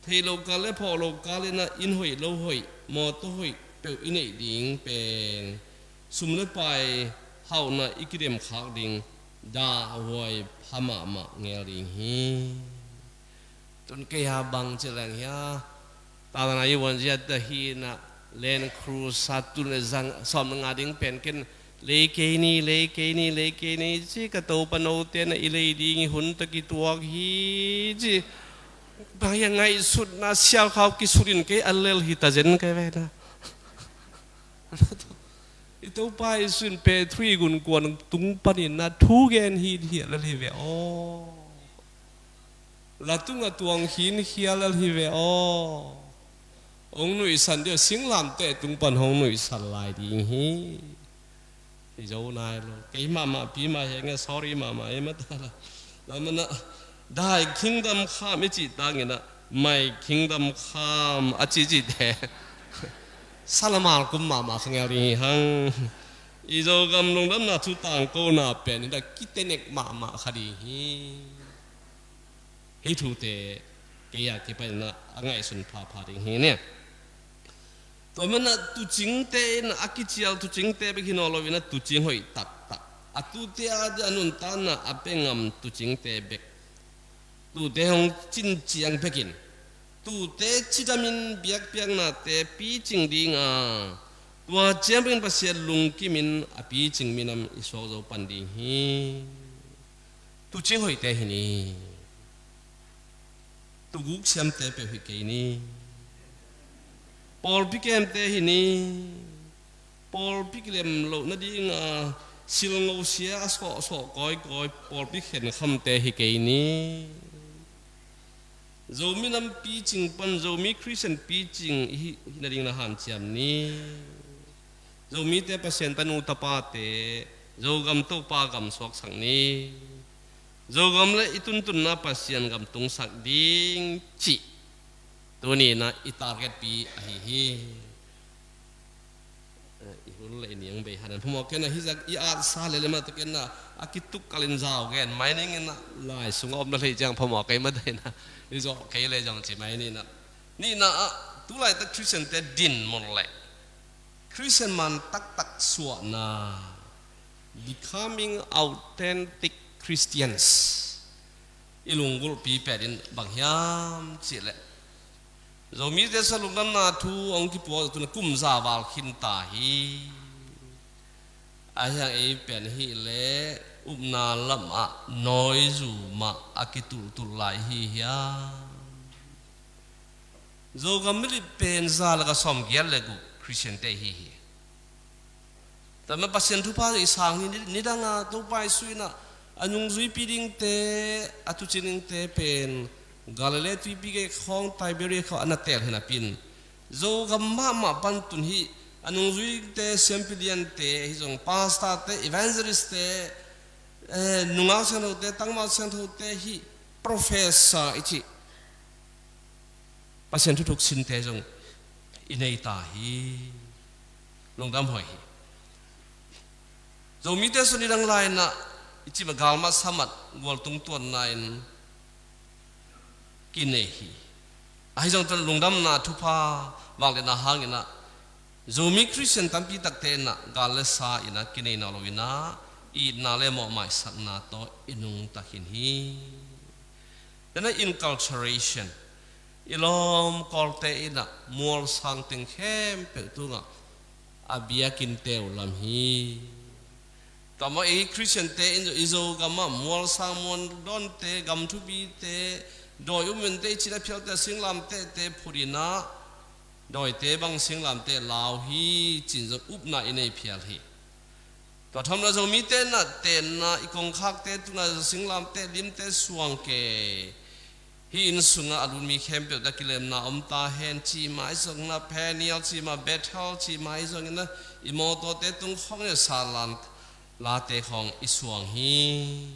Theih loh kal le phawk loh kal in ah inn hoih lo hoih, mawtaw hoih peuh i neih ding pen, sum le pai hauhna i kidemkhak ding, dahhuai pha mahmah ngel ding hi. Tun kei a bang ci leng hia, tatana i vuan zia ta hi in ah, Land Cruiser tul le zang sawm le nga ding pen ken lei kei ni, lei kei ni, lei kei ni ci, ka Topa note in ah i lei ding i hun tawh kituak hi ci. Bang hia ngaihsutna sialkhau kisut in kei a lel hi ta zen kei ve na. I Topa Jesu in Petru i gunkuan tung panin ah thu gen hi, hi a lel hi ve aw. La tungah tuang khin hi a lel hi ve aw. Hong nuihsan ding, singlamteh tung pan hong nuihsan lai ding hi. Hi zo nai lo. Kei mahmah pi mah hi nge, sorry mahmah hi mah ta la. Tua manin ah, thy kingdom come i cih tangin ah, my kingdom come a ci cihte salamal kum mahmah kha ngel ding hi hang. I Zogam lungdamna thu tangkona pen in ah kitenek mahmah kha ding hi. Hih thute kei a kipan in ah a ngaihsun phapha ding hi ni. Tua manin ah tuucingte in ah a kicial tuucingte bek hi nawn lo in ah tuucing hoih taktak, a tuute a dia a nuntakna a pia ngam tuucingte bek, tuute hong cin ciang bekin, tuute cidamin biakpiaknate picing ding a, tua ciang bekin Pasian lungkimin a picing minam i suak zo pan ding hi. Tuucing hoihte hi ni. Tuuguk siamte peuh hi kei ni. Pawlpi kemte hi ni. Pawlpi kilem loh nading a silngo sia a sawhsawh kawikawi pawlpi khenkhamte hi kei ni. Zomi nam picing pan Zomi Khristian picing i hi, hi nading na hanciam ni. Zomite Pasian tanu tapate, Zogam Topa gam suaksak ni. Zogam le i tuntunna Pasian gam tungsak ding cih tuni in ah i targetpi ahi hi. Eh, i hun le i niang bei hanan phamawh kei in ah, hih zak i atsa lele mah tuk in ah, a kituk kalin zau gen mai ning in ah, lai sungah om na hlei ciang phamawh kei mah dai in ah, i zawh kei le zong ci mai ni in ah. Nihna ah, tulaitak Khristiante dinmun le Khristian man taktak suahna, becoming authentic Christians, i lunggulhpi pet in bang hiam cih leh, Zomite sa lungdamna thu hong kipuak tun kum za val khin ta hi. Ahi hang ei pen hih leh upna lamah nawizu mah a kitultul lai hi hiam? Zogam milit pen za le ka sawmgiat le guk Khristiante hi hi. Tua manin Pasian thupha i sang hi, ni, nidang a Topa Jesu in ah a nungzuipi dingte, a tuucing dingte pen Galilee tuipi gei khawng Tiberia khawng a na teel hi napi in, Zogam mahmah pan tun hih a nungzuite, siampi liante, hih zong pastorte, evangelistte, eh, nungak siangthote, tangval siangthote, hih professor i cih Pasian thuthuk sinte zong i nei ta hi. Lungdam huai hi. Zomite sung nidang lai in ah i cih mah galmat samat gualtung tuanna in kinei hi. Ahi zongin lungdamna thupha vangliatna hangin ah Zomi Khristian tampi takte in ah gal le sa in ah kinei nawn lo in ah itna le mawhmaisakna tawh i nungta khin hi. Tua in ah inculturation, i lawm Kawlte in ah mualsang teng khempeuh tungah a biakinnte uh lam hi. Tua mah i Khristiante in i Zogamah mualsang muandawnte, gam thupite, Dawi um in teh i cih a phialte singlamtehte phut in ah, dawite bang singlamteh lau hi, ci-in zong upna i nei phial hi. Tua thamlo Zomite na tenna, i kongkhakte tungah zong singlamteh limte suang kei. Hih inn sungah a lut mi khempeuh tawh kilemna om ta hen, cih mah ahi zongin ah, Peniel cih mah, Bethel cih mah ahi zongin ah, i mawtawte tung khawng in ah, sanlan late khawng i suang hi.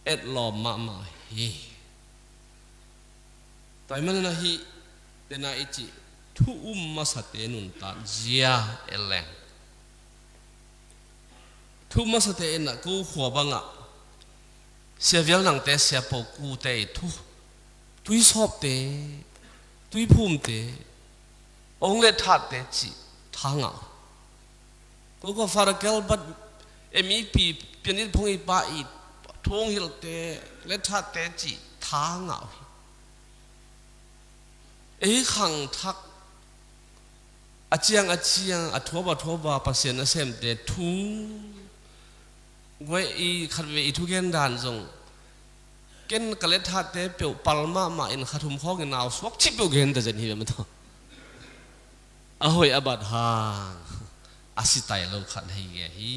Etlawm mahmah hi. Tua ahih manin ah hih tena i cih thu um masate nuntak zia en leng, thu um masate in ah ko khua bangah sia vial nangte, sia po kute i thu, tuisawpte, tuiphumte, ong le thatte cih tha ngah uh. Ko khua Father Gilbert, M E P, pianit phung i pa i thu ong hilhte, le thatte cih tha ngah uh hi. Ei khangthak a ciang a ciang, a thuap a thuap a Pasian nasemte thu, guai i khatvei i thugen dan zong, ken ka le thatte peuh pal mahmah in kha thum khawngin nau suak cih peuh gen ta zen hi ve maw taw. A hoih a bat hang a si tai lo khat hi ge hi.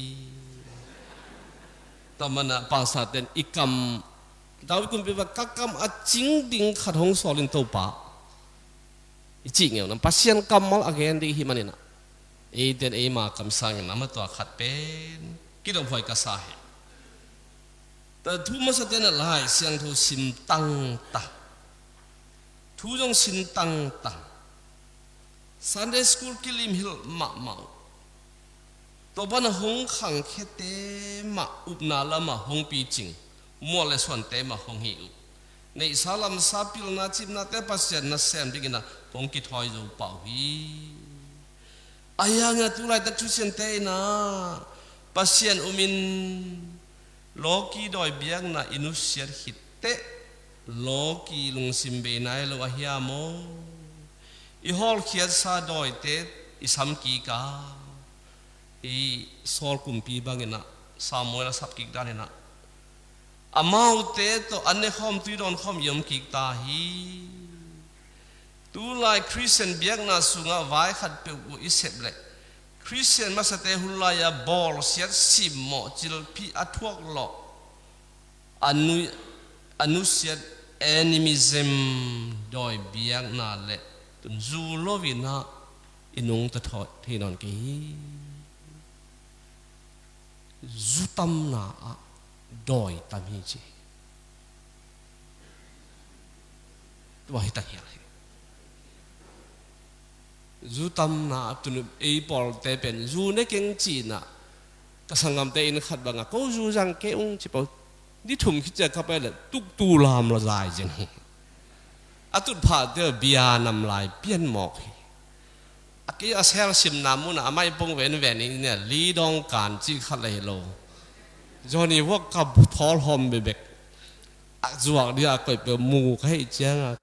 Tua manin ah pastor ten i kam, David kumpipa, ka kam a cing ding khat hong sawl in Topa, i cih ngeu nam, Pasian kammal a gen ding i hih manin ah, eiten eima kam sangin amah tua khat pen kidophuai ka sa hi. Tua thu masate in ah Lai Siangtho sim tangtang, thu zong sim tangtang, Sunday school kilim hilh mahmah uh. Tua banah hong khangkhiate mah upna lamah hong picing, mual le suante mah hong hih uh. Neihsa lamsa, pilna cipnate Pasian nasem dingin ah hong kithawi zo pah uh hi. Ahi hangin ah tu laitak Khristiante in ah Pasian um in lawki dawi biakna i nusiat khit teh, lawki lungsim bei nai lo a hiam aw? I hawlkhiatsa dawite i sam kik a, i Saul kumpi bangin ah, Samuel a sap kik danin ah, amaute tawh an ne khawm, tui dawn khawm i om kik ta hi. Tulai Khristian biakna sungah vai khat peuh uh i sep leh, Khristian masate hun lai-a bawlsiat simmawh, cilphih a thuak lawh, a nu, a nusiat animism, dawi biakna leh tun zu lo-in ah i nungta thawh thei nawn kei hi. Zu tamna ah dawi tam hi ci. Tua hi ta hial hi. Zu tamna ah tun ei pawlte pen zu ne keng ci-in ah, ka sanggamte inn khat bangah ko zu zang kei ung ci pah uh. Ni thum khit ciang ka pai leh tuktu lam la zai zen hi. A tutphahte bia nam lai pian mawk hi. A kei a sel simna munah a maipung venven in ah, li dawng kan cih khat lei lo, Johnny Walker thawl hawm bekbek a zuak ding a koih peuh mu ka hih ciangin,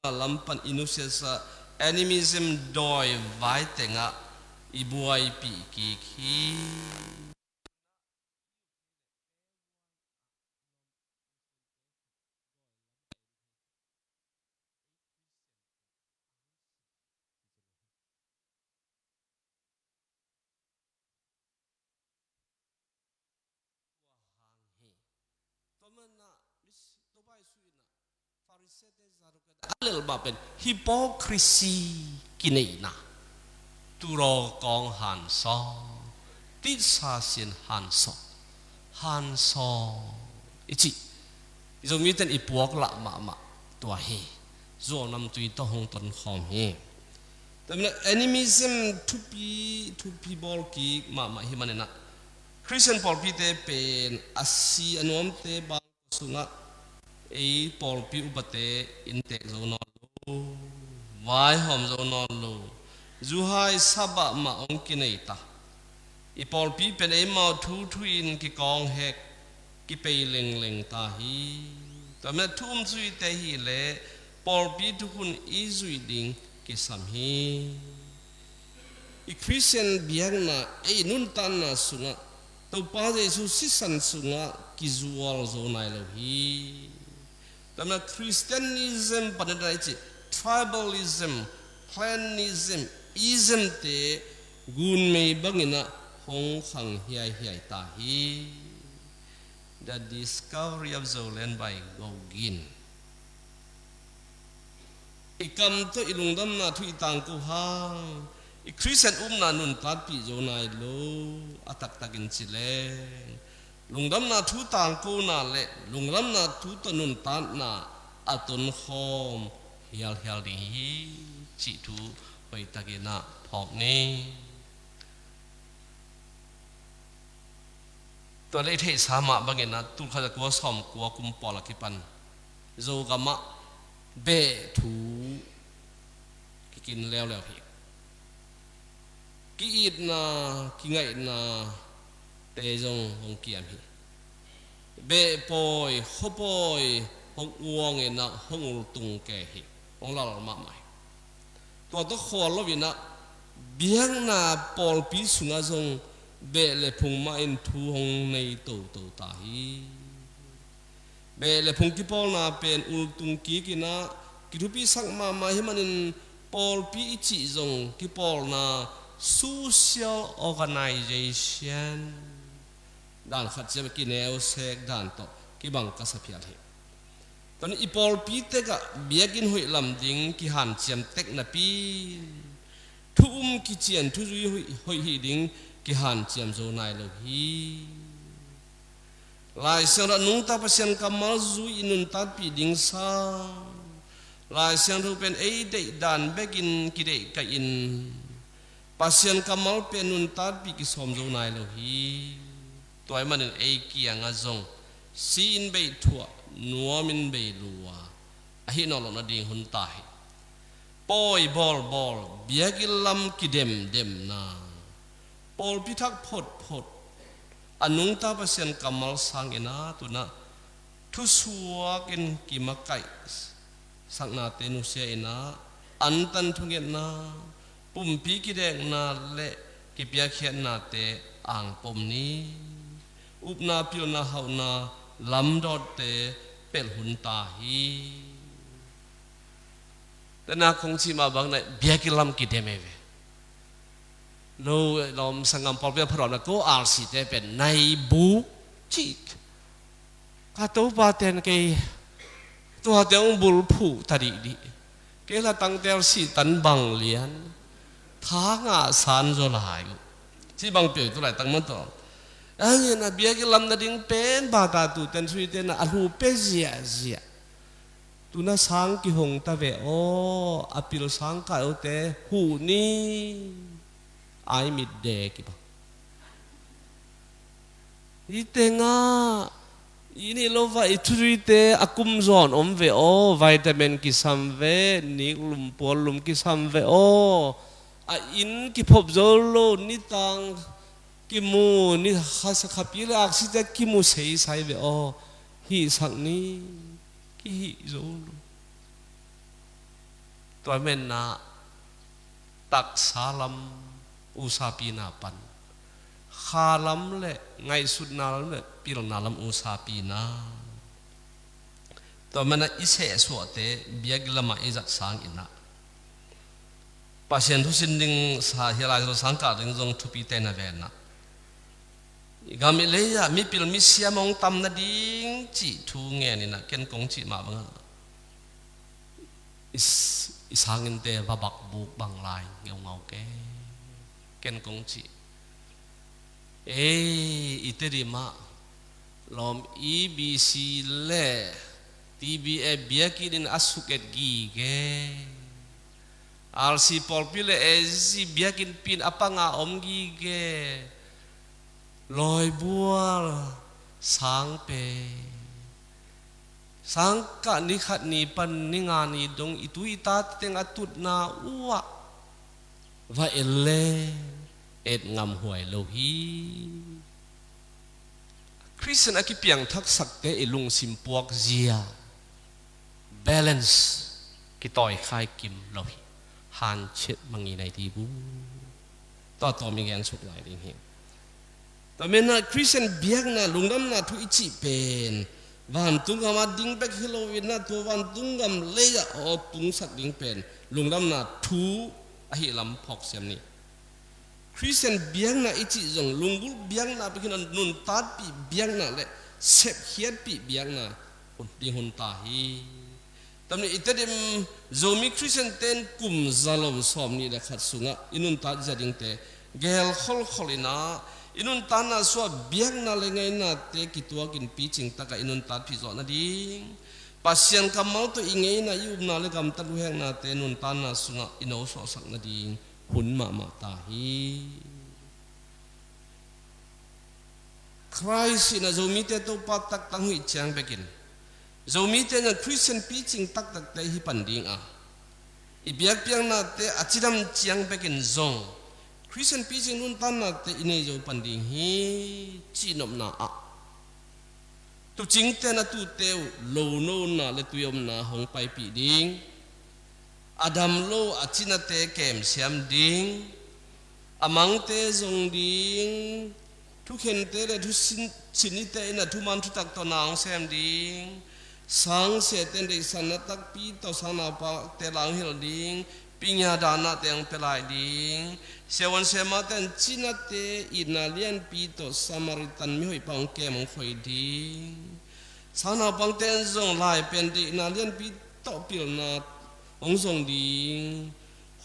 lam pan i nusiatsa animism dawi vai tengah i buaipih kik hi. Tua hang hi. Tua manin ah, Topa Jesuh in ah, Pharisee-te, Sadducee-te a lelh mah pen hypocrisy, kineihna, turaw kawng hansaw, titsa sin hansaw, hansaw i cih. I Zomite in i puak lah mahmah. tua hi. Zuau namtui tawh hong tonkhawm hi. Tua manin ah animism thupi, thupi bawl kik mahmah hi manin ah Khristian pawlpite pen a si a nuamte bang sungah ei pawlpi upate inntek zo nawn lo, vaihawm zo nawn lo, zuhai sabah mah hong kinei ta. I pawlpi pen eimau thuthu in kikawng hek, kipei lengleng ta hi. Tua manin ah thu um zuite hi leh pawlpi thukhun i zuih ding kisam hi. I Khristian biakna, ei nuntakna sungah Topa Jesu sisan sungah kizual zo nai lo hi. Tua manin ah Christianism panin ah i cih tribalism, clanism, ism te gunmei bangin ah hong khang hiaihiai ta hi. The Discovery of Zoland by Gogin. I kam tawh i lungdamna thu i tangko hang, i Khristian upna nuntakpih zo nai lo, a taktakin ci leng lungdamna thu tangkona le lungdamna thu tawh nuntakna a tonkhawm hialhial ding hi, cih thu hoihtakin ah phawk ni. Tua leh i theihsa mah bangin ah tulkhat zakua sawmkua kum pawl a kipan Zogam ah beh thu kikin leuleu hi. Ki-itna, kingaihna te zong hong kiam hi. Beh pawi, khua pawi hong uangin ah hong ultung kei hi. Hong lal mahmah hi. Tua tawh khual loin ah biakna pawlpi sungah zong beh le phung mah in thu hong nei toto ta hi. Beh le phung kipawlna pen ultung kikin ah kithupisak mahmah hi manin pawlpi i cih zong kipawlna, social organization, dan khat ciang kineusek dan tawh kibang ka sa phial hi. Tua manin i pawlpi tekah biakinn hoih lam ding kihanciam tek napi, thu um kician thuzui hoih, hoih hih ding kihanciam zo nai lo hi. Lai Siangtho ah nungta Pasian kammal zui i nuntakpih ding sang, Lai Siangtho pen ei deih dan bekin kideih kaihin Pasian kammal pen nuntakpih kisawm zo nai lo hi. Tua ahih manin ei kiangah zong si-in bei thuah, nuam-in bei lua, ahi nawn loh nading hun ta hi. Pawi bawlbawl, biakinn lam kidemdemna, pawlpi thak photphot, a nungta Pasian kammal sangin ah tu-in ah thusuakin kimakaih saknate nusia-in ah, antan thungetna, pumpi kidekna le kipiakkhiatnate angpom ni. Upna, pilna, hauhna lamdawtte pelh hun ta hi. Tua manin ah kong cih mah bangin ah biakinn lam kidem hi ve. No, lawm sanggam pawlpi a phattuamna ko R C te pen nai buk cik. Ka Topa ten kei tuate hong bulphuh ta dihdih. Kei la tangtel sih tan bang lian. Tha ngah san zaw lai uh. Cih bang pia uh tu laitak man tawh. Ahih hangin ah biakinn lam nading pen bata tu ten sui ten ah a hlu pia ziahziah. Tu-in ah sang kihong ta ve aw, a pil sang kai awte huh ni. Ai mit de kibang. Hih tengah i nih lo va i thuzuite a kum zawn om ve aw, vitamin kisam ve, niklum puallum kisam ve aw. A inn kiphop zo lo, nitang kimu, ni kha, khapi le aksite kimu seisai ve aw. Hihsak ni, kihih zo lo. Tua manin ah taksa lam usapihna pan kha lam le ngaihsutna lam le pilna lam usapihna. Tua manin ah i sehsuahte biakinn lamah i zat sangin ah Pasian thusin ding sa hi lai, sang kah ding zong thupi tena ve-in ah i gam i lei ah mipil misiam hong tam nading cih thu ngenin ah ken kong cih mah bangah i, i sanginte va bakbuk bang lai ngeungau ke. Ken kong cih, ei, i Tedim ah lawm E B C le T B A biakinn in a suk et gige. R C pawlpi le A Z biakinnpi in a panga om gige. Lawibual sangpe, sangkah ni khat ni pan ni nga ni dong i tu i ta teng a tutna uh ah va en le et ngamhuai lo hi. Khristian a kipiangthaksakte i lungsim puakzia, balance, kitawikhai kim lo hi. Hanciat mangin ai ti bu. Tua tawm i gen suk lai ding hi. Tua menah Khristian biakna lungdamna thu i cih pen vantung gam a ding bek hi lo inah tua vantung gam lei ah aw tungsak ding pen lungdamna thu ahi lam phawk siam ni. Khristian biakna i cih zong lunggulh biakna bekin a nuntatpih biakna le sepkhiatpih biakna hun ding hun ta hi. Tamni i Tedim Zomi Khristian ten kum za lo sawm nih le khat sungah i nuntat zia dingte gel kholkhol inah i nuntatna suah biakna le ngeinate kituakin picing takah i nuntatpih zawh nading Pasian kammal tawh i ngeina i upna le gamtat luheknate nuntatna sungah i nosawhsak nading hun mahmah ta hi. Khrih in a Zomite Topa taktak hih ciang bekin Zomite in a Khristian picing taktakte hi pan ding a, i biakpiaknate a cidam ciang bekin zong Khristian picing nuntatnate i nei zo pan ding hi. Cihnopna ah tucingte in a tuute uh lonona le tuiomna hong paipih ding, a dam lo a cinate kemsiam ding, a mangte zong ding, thukhente le thusinite in a thuman thutak tawh na hong sem ding, sangsiate in deihsakna takpi tawh sangnaupangte la hong hilh ding, pingia danate hong pia lai ding, siavuan siamate in cinate itna lianpi tawh Samaritan mihoihpa hong kem hong khoi ding, sangnaupangte in zong laipen deihna lianpi tawh pilna hong zong ding,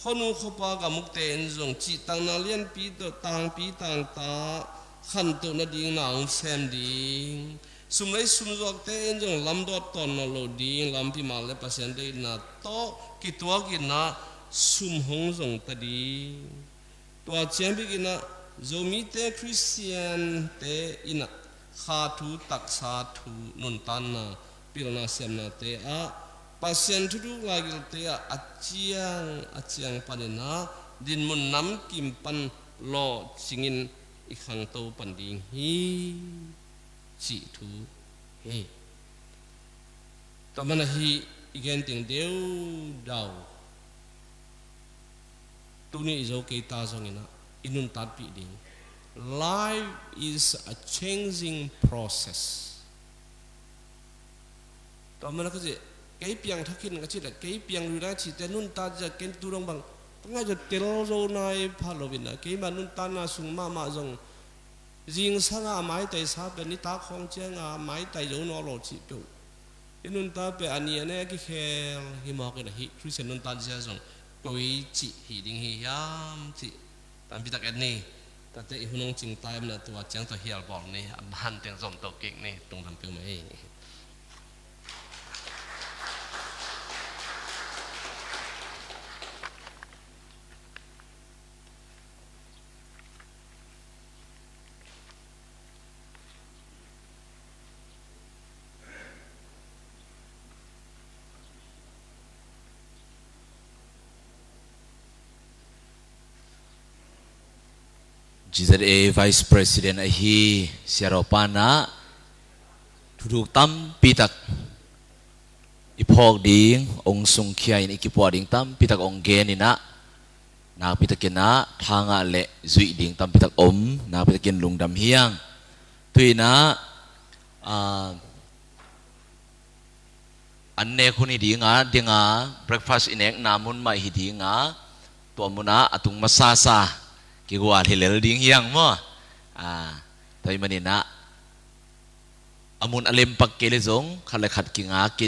khuanu khuapa gamukte in zong cihtakna lianpi tawh tangpi tangta khantoh nading na hong sem ding, sumlei sumzuakte in zong lamdawt tawn nawn lo ding, lampi mal le Pasian deihna tawh kituak inah sum hong zong ta ding. Tua ciang bik inah Zomite Khristiante inah kha thu, taksa thu, nuntatna, pilna siamnate ah Pasian thuduk laigilte ah a ciang a ciang paninah dinmun namkim pan lawhcingin i khangto pan ding hi, cih thu hi. Tua mana hi i gen ding deudau tuni i zo kei ta zongin ah i nuntatpih ding. Life is a changing process. Tua mana ka cih, kei piangthak in ka cih le kei piang lui na cihte nuntat zia ken tu dong bang ka ngaih zia tel zo nai pha lo in ah keima nuntatna sung mahmah zong zingsang a maitai sa pen nitak khawng ciang a maitai zo naw lo cih peuh i nuntat peuh a ni a ne a kikhel hi mawk in ahi. Khristian nuntat zia zong koi cih hi ding hi hiam cih tampitak et ni. Tate i hun hong cing ta em na tua ciang tawh hial bawl ni, a ban teng zom to kik ni, tung lam peuh mah hi. G Z A Vice President ahi Sia Ro Pa in ah thuthuk tampi tak i phawk ding, hong sungkhia in i kipuah ding tampi tak hong gen in ah, nakpi takin ah thangah le zuih ding tampi tak om, nakpi takin lungdam hi hang. Tu in ah, ah, an nek hun hi ding a, ding a, breakfast i nekna mun mah hi ding a, tua mun ah a tung masasa kigual hi lel ding hi hang maw. Ah, tua ahih manin ah a mun a lempak kei le zong khat le khat kingakin